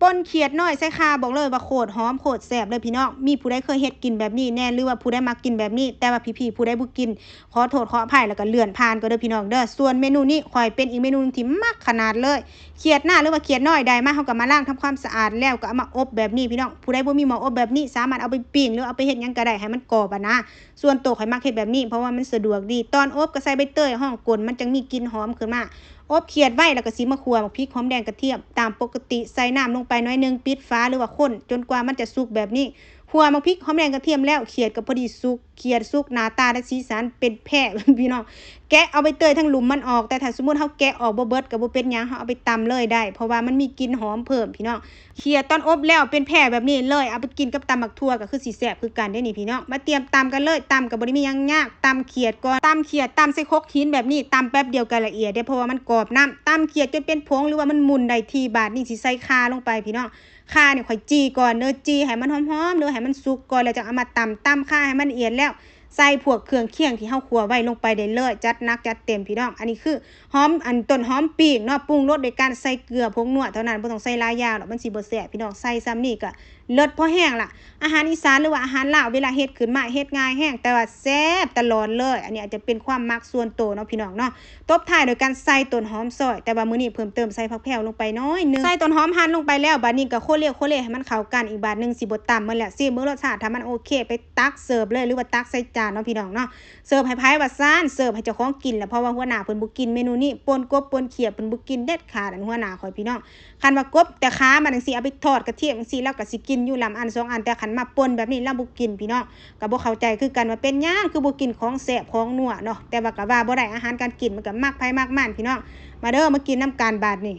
ປົ່ນຂຽດນ້ອຍໃສ່ຂ່າ ບອກເລີຍວ່າໂຄດຫອມໂຄດແຊບເລີຍພີ່ນ້ອງ. ມີຜູ້ໃດເຄີຍເຮັດກິນແບບນີ້ແດ່ ຫຼືວ່າຜູ້ໃດມັກກິນແບບນີ້? ແຕ່ວ່າພີ່ໆຜູ້ໃດບໍ່ກິນ ຂໍໂທດຂໍອະໄພ ແລ້ວກໍເລື່ອນຜ່ານກໍເດີພີ່ນ້ອງເດີ. ສ່ວນເມນູນີ້ຂ້ອຍເປັນອີກເມນູໜຶ່ງທີ່ມັກຂະໜາດເລີຍ. ຂຽດໜ້າ ຫຼືວ່າຂຽດນ້ອຍໄດ້ມາ ເຮົາກໍມາລ້າງທຳຄວາມສະອາດ ແລ້ວກໍເອົາມາອົບແບບນີ້ພີ່ນ້ອງ. ຜູ້ໃດບໍ່ມີໝໍ້ອົບແບບນີ້ ສາມາດເອົາໄປປີ້ງ ຫຼືເອົາໄປເຮັດຫຍັງກໍໄດ້ໃຫ້ມັນກອບອະນາ. ສ່ວນໂຕຂ້ອຍມັກເຮັດແບບນີ້ ເພາະວ່າມັນສະດວກດີ. ຕອນອົບກໍໃສ່ໃບເຕີຍຫ້ອງກົ້ນ ມັນຈັ່ງມີກິ່ນຫອມຂຶ້ນມາ. ອົບຂຽດໄວ້ ແລ້ວກໍຊິມາຂົ້ວໝາກພິກ ຫອມແດງ ກະທຽມ ຕາມປົກກະຕິ ໃສ່ນ້ຳລົງໄປໜ້ອຍໜຶ່ງ ປິດຝາ ຫຼືວ່າຄົນຈົນກວ່າມັນຈະສຸກແບບນີ້. ຂົ້ວໝາກພິກ ຫອມແດງ ກະທຽມແລ້ວ ຂຽດກໍພໍດີສຸກ. ຂຽດສຸກໜ້າຕາ ແລະ ສີສັນເປັນແພະ ພີ່ນ້ອງ. ແກະເອົາໃບເຕີຍທັງລຸ່ມມັນອອກ, ແຕ່ຖ້າສົມມຸດເຮົາແກະອອກບໍ່ເບິດກໍບໍ່ເປັນຫຍັງ, ເຮົາເອົາໄປຕຳເລີຍໄດ້ ເພາະວ່າມັນມີກິ່ນຫອມເພີ່ມ ພີ່ນ້ອງ. ຂຽດຕອນອົບແລ້ວເປັນແພະແບບນີ້ເລີຍ ເອົາໄປກິນກັບຕຳໝາກຖົ່ວກໍຄືຊິແຊບຄືກັນເດ້ນີ້ພີ່ນ້ອງ. ມາຕຽມຕຳກັນເລີຍ, ຕຳກໍບໍ່ໄດ້ມີຫຍັງຍາກ, ຕຳຂຽດກ່ອນ, ຕຳຂຽດ ຕຳໃສ່ຄົກຫີນແບບນີ້, ຕຳແປັບດຽວກໍລະອຽດເດ້ ເພາະວ່າມັນກອບນ້ຳ. ຕຳຂຽດຈົນເປັນຜົງ ຫຼືວ່າມັນໝຸ່ນໄດ້ທີ່, ບາດນີ້ຊິໃສ່ຂ່າລົງໄປພີ່ນ້ອງ. ຂ່ານີ້ຂ້ອຍຈີ່ກ່ອນເດີ, ຈີ່ໃຫ້ມັນຫອມໆ ຫຼືໃຫ້ມັນສຸກກ່ອນ ແລ້ວຈັ່ງເອົາມາຕຳ, ຕຳຂ່າໃຫ້ມັນລະອຽດແລ້ວ ໃສ່ພວກເຄື່ອງຄຽງທີ່ເຮົາຂົ້ວໄວ້ລົງໄປໄດ້ເລີຍ. ຈັດໜັກຈັດເຕັມພີ່ນ້ອງ. ອັນນີ້ຄືຫອມ ອັນ ຕົ້ນຫອມປີ້ງເນາະ, ປຸງລົດໂດຍການໃສ່ເກືອ ຜົງນົວເທົ່ານັ້ນ, ບໍ່ຕ້ອງໃສ່ຫຼາຍຢ່າງດອກ, ມັນຊິບໍ່ແຊບພີ່ນ້ອງ. ໃສ່ຊ່ຳນີ້ກໍເລີດພໍແຮງລະ. ອາຫານອີສານ ຫຼືວ່າອາຫານລາວ ເວລາເຮັດຂຶ້ນມາເຮັດງ່າຍແຮງ ແຕ່ວ່າແຊບຕະຫຼອດເລີຍ. ອັນນີ້ອາດຈະເປັນຄວາມມັກສ່ວນໂຕເນາະ ພີ່ນ້ອງເນາະ. ຕົບທ້າຍໂດຍການໃສ່ຕົ້ນຫອມຊອຍ, ແຕ່ວ່າມື້ນີ້ເພີ່ມເຕີມໃສ່ຜັກແພວລົງໄປໜ້ອຍໜຶ່ງ. ໃສ່ຕົ້ນຫອມຫັ່ນລົງໄປແລ້ວ, ບາດນີ້ກໍໂຄເລໂຄເລໃຫ້ມັນເຂົ້າກັນອີກບາດໜຶ່ງ, ຊິບໍ່ຕຳໝົດແລ້ວ. ຊີມເບິ່ງລົດຊາດ, ຖ້າມັນໂອເຄ ໄປຕັກເສີບເລີຍ ຫຼືວ່າຕັກໃສ່ຈານເນາະ ພີ່ນ້ອງເນາະ. ເສີບໃຫ້ໃຜວ່າຊັ້ນ? ເສີບໃຫ້ເຈົ້າຂອງກິນແຫຼະ, ເພາະວ່າຫົວໜ້າເພິ່ນບໍ່ກິນເມນູນີ້, ປົ່ນກົບປົ່ນຂຽດເພິ່ນບໍ່ກິນເດັດຂາດ, ອັນ ຫົວໜ້າຂ້ອຍ ພີ່ນ້ອງ. ຄັນວ່າກົບແຕ່ຂາມັນຈັ່ງຊີ້ ເອົາໄປທອດກະທຽມຈັ່ງຊີ້ ລາວກໍຊິກິນຢູ່ລຳອັນສອງອັນ, ແຕ່ຄັນມາປົ່ນແບບນີ້ລາວບໍ່ກິນ ພີ່ນ້ອງ. ກໍບໍ່ເຂົ້າໃຈຄືກັນວ່າເປັນຫຍັງຄືບໍ່ກິນຂອງແຊບຂອງນົວເນາະ, ແຕ່ວ່າກໍວ່າບໍ່ໄດ້, ອາຫານການກິນມັນກໍມັກໃຜມັກມັນ ພີ່ນ້ອງ. ມາເດີ ມາກິນນຳກັນບາດນີ້.